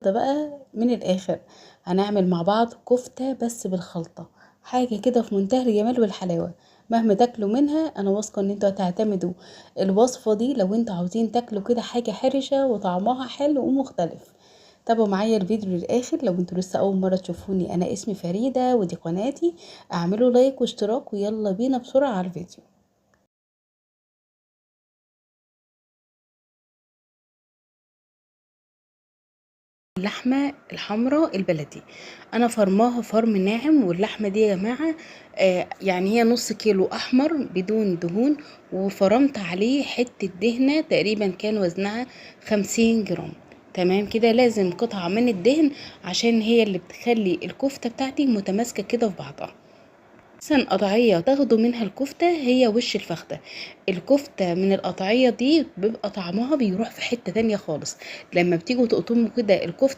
ده بقى من الآخر هنعمل مع بعض كفتة بس بالخلطة، حاجة كده في منتهى الجمال والحلاوة. مهما تاكلوا منها انا واثقة ان انتوا هتعتمدوا الوصفة دي لو انتوا عاوزين تاكلوا كده حاجة حرشة وطعمها حلو ومختلف. تابعوا معايا الفيديو للآخر. لو انتوا لسه اول مرة تشوفوني، انا اسمي فريدة ودي قناتي، اعملوا لايك واشتراك ويلا بينا بسرعة على الفيديو. اللحمة الحمراء البلدي انا فرماها فرم ناعم، واللحمة دي يا جماعة يعني هي نص كيلو احمر بدون دهون، وفرمت عليه حتة دهنة تقريبا كان وزنها 50 جرام. تمام كده، لازم قطعة من الدهن عشان هي اللي بتخلي الكفتة بتاعتي متماسكة كده في بعضها. احسن قطعية تاخدوا منها الكفتة هي وش الفخدة. الكفتة من القطعية دي بيبقى طعمها بيروح في حتة تانية خالص. لما بتيجوا تقطموا كده الكفتة